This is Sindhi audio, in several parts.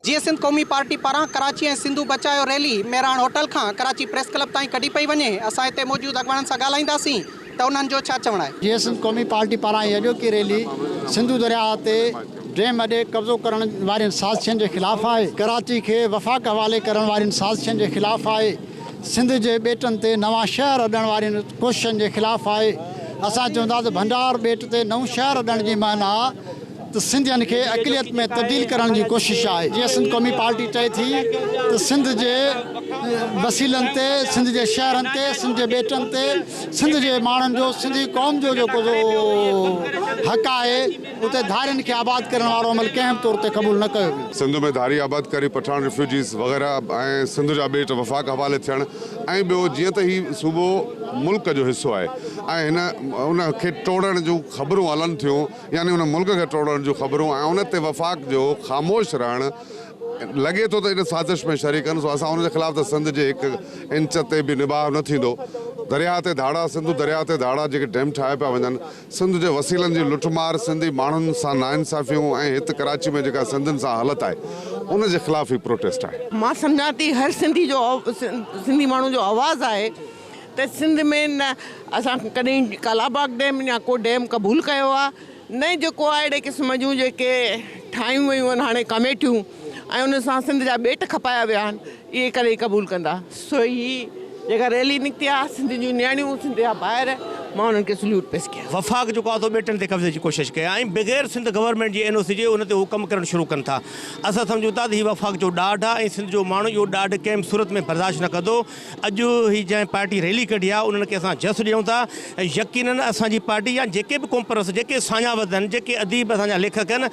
جيئي سنڌ قومي پارٽي پاران ڪراچي ۽ سنڌو بچايو ريلي مهراڻ هوٽل کان ڪراچي پريس ڪلب تائين ڪڍي پئي وڃي، اسان هتي موجود اڳواڻن سان ڳالهائينداسين ته انهن جو ڇا چوڻ آهي. جيئي سنڌ قومي پارٽي پاران هي اڄوڪي ريلي سنڌو درياهه تي ڊيم اڏي قبضو ڪرڻ وارين سازشن جي خلاف آهي، ڪراچي کي وفاق حوالي ڪرڻ وارين سازشن جي خلاف آهي، سنڌ جي ٻيٽن تي نوان شهر اڏڻ وارين ڪوششن جي خلاف آهي، اسان چون ٿا ته ڀنڊار ٻيٽ تي نئون شهر اڏڻ جي معنيٰ ته سنڌين کي اقليت ۾ تبديل ڪرڻ جي ڪوشش آهي. جيئن سنڌ قومي پارٽي چئي ٿي ته سنڌ جي وسيلن تي، سنڌ جي شهرن تي، سنڌ جي ٻيٽن تي سنڌ جي ماڻهن جو، سنڌي قوم جو جيڪو حق آهي اتي ڌارين کي آباد ڪرڻ وارو عمل ڪنهن به طور تي قبول نه ڪيو ويندو. سنڌ ۾ ڌاري آبادڪاري، پٺاڻ ريفيوجيز وغيره ۽ سنڌ جا ٻيٽ وفاق حوالي ٿيڻ ۽ ٻيو جيئن ته هي صوبو ملڪ جو حصو آهي ۽ هن ان کي ٽوڙڻ جون خبرون هلن ٿيون يعني ان ملڪ کي ٽوڙڻ جون خبرون ۽ ان تي وفاق جو خاموش رهڻ لڳي ٿو ته ان سازش ۾ شريڪ آهن سو اسان ان جي خلاف ته سنڌ جي هڪ انچ تي به نباهه نه ٿيندو. درياهه تي ڌاڙا، سنڌو درياهه تي ڌاڙا جيڪي ڊيم ٺاهيا پيا وڃن، سنڌ جي وسيلن جي لٽ مار، سنڌي ماڻهن سان ناانصافيون ۽ هت ڪراچي ۾ جيڪا سنڌين سان هلت آهي ان جي خلاف هي پروٽيسٽ آهي. مان سمجهان ٿي هر سنڌي جو سنڌي ماڻهو جو آواز آهي ته سنڌ ۾ نه اسان ڪڏهن ڪالاباغ ڊيم يا ڪو ڊيم قبول ڪيو آهي نه جيڪو آهي اهڙي قسم جون جيڪي ٺاهيون ويون آهن هاڻي ڪميٽيون ۽ ان سان سنڌ جا ٻيٽ کپايا ويا آهن اهي ڪڏهن قبول ڪندا سو هي جيڪا ريلي نڪتي آهي سنڌ جون نياڻيون سنڌ جا ڀائر مان انهن کي سليوٽ پيش ڪيان. وفاق جيڪو آهي سو ٻيٽن تي قبضي جي ڪوشش ڪئي آهي ۽ بغير سنڌ گورنمينٽ جي اين او سي جي ان تي هو ڪم ڪرڻ شروع ڪن ٿا. اسان سمجهون ٿا ته هي وفاق جو ڏاڍ آهي ۽ سنڌ جو ماڻهو اهو ڏاڍ ڪنهن به صورت ۾ برداشت نه ڪندو. اڄ هي جنهن پارٽي ريلي ڪڍي آهي انهن کي اسان جس ڏيون ٿا ۽ يقينن اسان جي پارٽي يا جيڪي به قومپرست جيڪي ساڃاهه وند آهن جيڪي اديب اسان جا ليکڪ آهن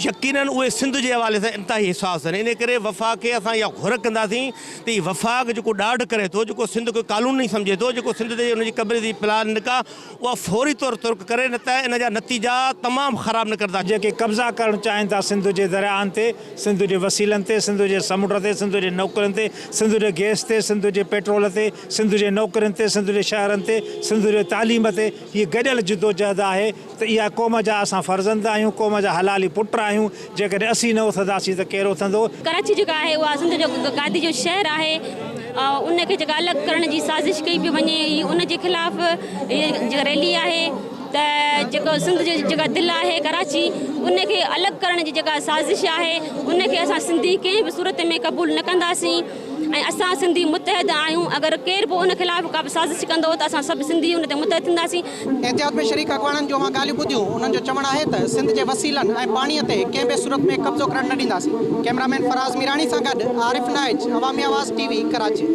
يقينن اهي سنڌ جي حوالي سان انتهائي حساس آهن انهي ڪري وفاق کي اسان اها گهر ڪنداسين ته هي وفاق جيڪو ڏاڍ ڪري ٿو جيڪو سنڌ کي ڪالوني سمجهي ٿو جيڪو سنڌ تي ان جي قبضي جي پلان نڪا اها فوري طور ترڪ ڪري نه ته ان جا نتيجا تمام خراب نڪرندا. جيڪي قبضا ڪرڻ چاهين ٿا سنڌ جي درياهن تي، سنڌ جي وسيلن تي، سنڌ جي سمنڊ تي، سنڌ جي نوڪرين تي، سنڌ جي گئس تي، سنڌ جي پيٽرول تي، سنڌ جي نوڪرين تي، سنڌ جي شهرن تي، سنڌ جي تعليم تي، هي گڏيل جدوجهد آهي ته اها قوم جا اسان فرزند آهيون، قوم جا حلالي پٽ آهيون، جيڪڏهن اسين نه اٿنداسين ته ڪير اٿندو؟ ڪراچي جيڪا آهي اها سنڌ جو گادي جو شهر آهي ان کي جيڪا الڳ ڪرڻ جي سازش ڪئي پئي وڃي هي ان جي خلاف هي جيڪا ريلي آهي ته جيڪو سنڌ جي جيڪا دل آهي ڪراچي ان کي الڳ ڪرڻ جي جيڪا سازش آهي ان کي اسان سنڌي ڪنهن به صورت ۾ قبول نه ڪنداسين ۽ اسان سنڌي متحد آهيون اگر ڪير به ان خلاف ڪا به سازش ڪندو ته اسان سڀ سنڌي ان تي متحد ٿينداسين. احتجاج ۾ شريڪ اڳواڻن جون اوهان ڳالهيون ٻڌيون، انهن جو چوڻ آهي ته سنڌ جي وسيلن ۽ پاڻي تي ڪنهن به صورت ۾ قبضو ڪرڻ نه ڏينداسين. ڪئميرا مين فراز ميراڻي سان گڏ Arif Naich, Awami Awaz T V, Karachi.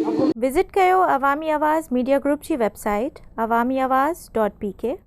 Visit ڪيو عوامي آواز ميڊيا گروپ جي website Awami Awaz dot P K.